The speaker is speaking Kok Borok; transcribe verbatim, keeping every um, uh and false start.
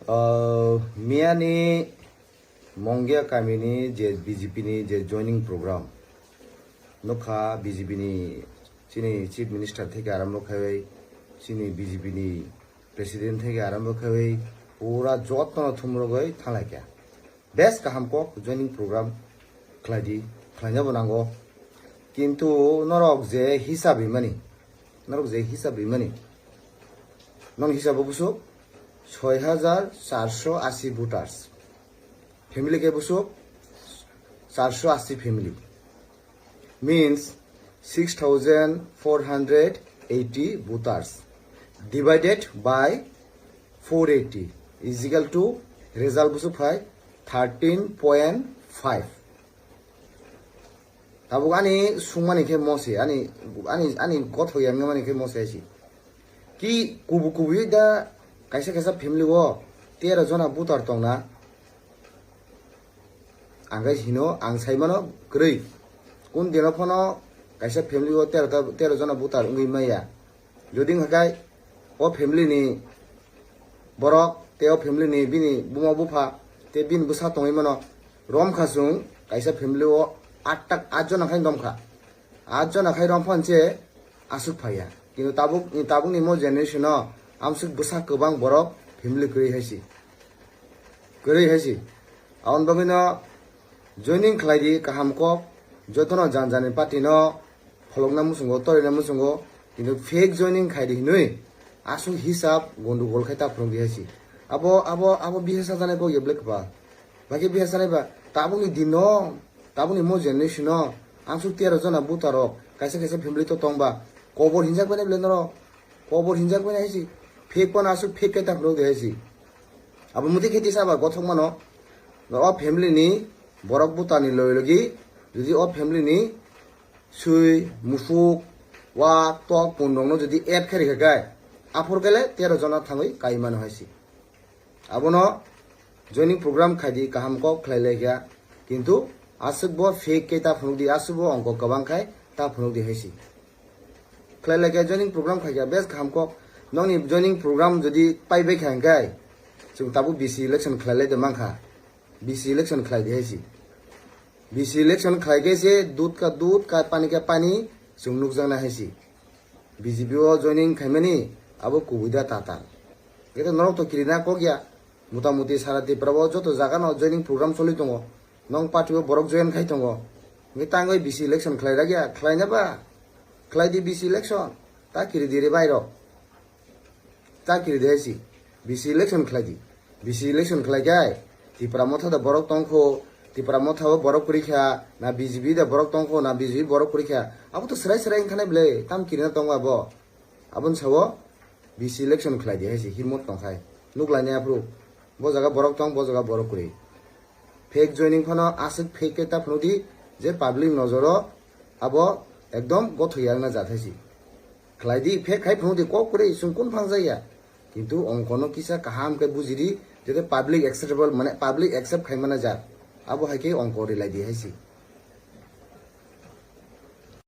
Uh, miyani Mongia kamini je B J P ni je joining program nokha, B J P ni chini Chief Minister theke arambho khaiwi, chini B J P ni President theke arambho khaiwi pura jotno thumrogwi thanglaikha. Bes kaham kok joining program khlaidi, khlainabo nango. Kintu norok je hisab rimani, norok je hisab rimani, non hisabo busuk soi hajar charso asi voters, family ke busuk charso asi family, means six thousand four hundred eighty voters divided by four eighty is equal to result busuk phai thirteen point five. Tabuk ani sungmani khe mo se, ani, ani, ani gotho yangmani khe mo se si. Ki kubu kubu da kaisa kaisa family o tero jona voter tongna. Ang khe hino, ang sai mano kwrwi. Kun dino phano kaisa family o tero ta, tero jona voter wngwi maya. Jodi wngkha khe o family ni borok tei o family ni bini buma bupha tei bini bwsa tongwi mano. Romkha chwng kaisa family o aat tak, aat jona khai romkha. Aat jona khai romphano se aswk phaiya. Kintu tabuk, tabukni mo generation o amswk bwsa kwbang borok family kwrwi hai si. Kwrwi hai si. Aboni bagwi no joining khlai di kaham kok, jotono jan jani party no pholokna muchungo, torina muchungo, kintu fake joining khai di hinwi aswk hisab gondogol khai ta phwrwng di hai si. Abo, abo, abo bihar sajanai bo yeble kwpal. Bakhe bihar sanai ba, tabukni din no, tabukni mo generation no, amswk tero jona voter rok, kaisa kaisa family to tong ba, kobor hinjak bai nai bwle norok, kobor hinjak bai nai hai si, fake phano aswk fake khai ta phwrwng di hai si. Abo muti khe tisa ba gothok mano, o family ni borok voter ni logi logi, jodi o family ni swi, musuk, wak, tok, pun rok no jodi add khai rikha khe, aphor khe le tero jona thangwi kai mano hai si. Abono joining program khai di kaham kok khlai lai kha, kintu aswk bo fake khe ta phunuk di, aswk bo ongko kwbang khai ta phunuk di hai si. Khlai lai kha joining program khai kha bes kaham kok, nokni joining program jodi pai bai kha hwnkhe chwng tabuk B C election khlai lai de mankha, B C election khlai di hai si. B C election khlai khe se dud ka dud, ka pani ka pani chwng nukjaknai hai si. B J P o joining khaimani abo kubui da tatal. Khe norok to kirina kok ya. Mota moti sara Tripura o joto jaga no joining program choli tongo. Nong party o borok join khai tongo. Hwnkhe tangwi B C election khlai rak ya, khlai na ba? Khlai di B C election. Ta kiri di re bai rok. Ta kiri di hai si. B C election khlai di. B C election khlai khe Tipra Motha da borok tong kho, Tipra Motha o borok kwrwi kha, na B J P da borok tong kho, na B J P borok kwrwi kha. Abo to swrai swrai wngkha nai bwle, tam kirina tongo abo. Aboni sao B C election khlai di hai si, himot tong khai. Nuk lai nai aphuru. Bo jaga borok tong, bo jaga borok kwrwi. Fake joining phano aswk fake khe ta phunuk di je public nojoro abo ekdom gothok ya wngna jat hai si. Khlai di, fake khai phunuk di, kok kwrwi chwng kun phang jaya. Kintu ongkono kisa kaham khe buji di, jete public acceptable, mane public accept khai mana jak. Abo hai khe ongko rilai di hai si.